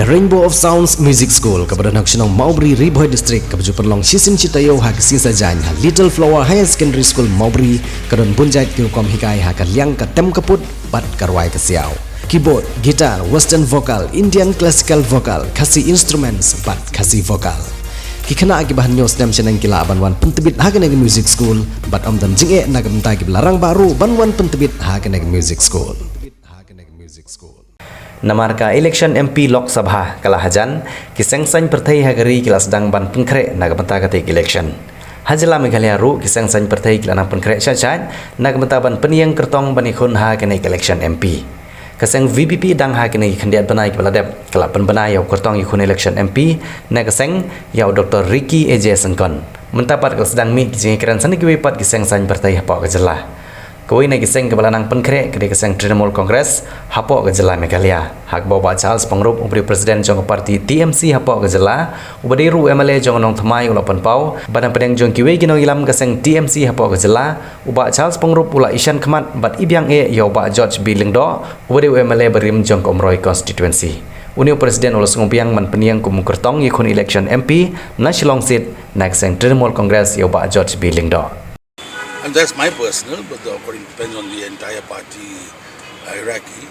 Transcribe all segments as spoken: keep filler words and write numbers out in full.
Rainbow of Sounds Music School, kaba don ha ka shnong Mawbri, Ri Bhoi District, kaba ju pynlong shisien shi taïew ha ka sngi Saitjaiñ ha Little Flower Higher Secondary School, Mawbri, ka don bun jait ki rukom hikai ha ka liang ka tem ka put bad ka rwai ka siaw. Keyboard, guitar, western vocal, Indian classical vocal, Khasi instruments bad Khasi vocal. Ki khynnah kiba hynñiew snem shaneng ki lah ban wan pyntbit ha kane ka music school bad ym don jingeh na ka bynta kiba la rangbah ruh ban wan pyntbit ha kane ka music school. Namar ka election M P Lok Sabha ka la hajan, ki seng saiñ pyrthei ha ka ri ki la sdang ban pynkhreh na ka bynta katei ka election. Ha jylla Meghalaya ruh ki seng saiñ pyrthei ki la nang pynkhreh shah shah na ka bynta ban pynïeng kyrtong ban ïakhun ha kane ka election M P. Ka seng V P P dang ha kine ki khyndiat bnai kiba la dep ka la pynbna ïa u kyrtong ïakhun election M P na ka seng ïa u Doctor Ricky A J Syngkon. Mynta pat ka la sdang mih ki jingïakren sha kiwei pat ki seng saiñ pyrthei hapoh ka jylla. Kawei na ki seng kaba la nang pynkhreh ka dei ka seng Trinamool Congress hapoh ka jylla Meghalaya. Ha kaba u Bah Charles Pyngrope uba dei u president jong ka party T M C hapoh ka jylla, uba dei ruh u M L A jong ka Nongthymmai u la pynpaw ba na pdeng jong kiwei ki nongïalam ka seng T M C hapoh ka jylla, u Bah Charles Pyngrope u la ishan khmat bad ibiang eh ïa u Bah George B Lyngdoh, uba dei u M L A barim jong ka Umroi constituency. Une u president u la sngewbiang ban pynïeng kum u kyrtong ïakhun election M P na Shillong seat na ka seng Trinamool Congress ïa u Bah George B Lyngdoh. And that's my personal, but the, according, depends on the entire party hierarchy.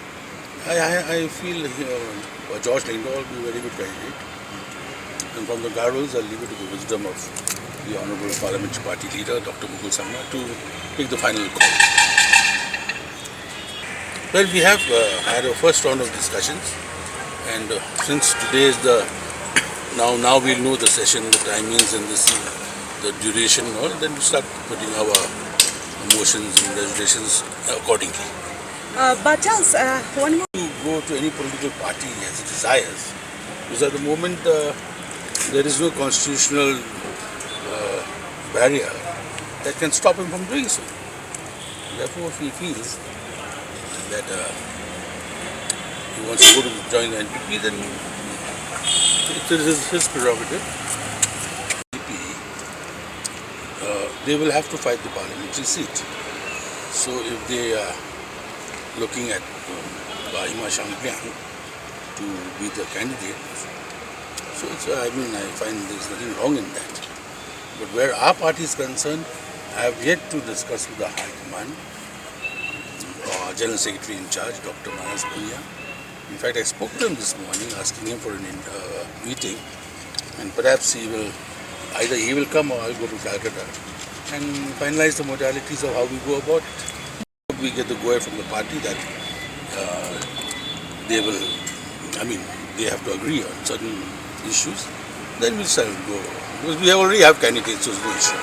I, I, I feel uh, George Lyngdoh will be a very good candidate. And from the Garos, I'll leave it to the wisdom of the Honorable Parliamentary Party Leader, Doctor Mukul Sangma, to make the final call. Well, we have uh, had a first round of discussions, and uh, since today is the now now we'll know the session, the timings, and the the duration, and all. Then we start putting our motions and resolutions accordingly. Uh, but Charles, uh, one more. To go to any political party as it desires, because at the moment uh, there is no constitutional uh, barrier that can stop him from doing so. Therefore, if he feels that uh, he wants to go to join the N P P, then it is his, his prerogative. N P P, uh, they will have to fight the parliamentary seat. So if they are looking at um, Bah Hima Shangliang to be the candidate, so it's, uh, I mean, I find there's nothing wrong in that. But where our party is concerned, I have yet to discuss with the High Command or our General Secretary in charge, Doctor Manas Punia. In fact, I spoke to him this morning asking him for a uh, meeting, and perhaps he will, either he will come or I'll go to Calcutta and finalize the modalities of how we go about it. We get the go ahead from the party that uh, they will, I mean, they have to agree on certain issues, then we'll start go. Because we already have candidates, so there's no issue.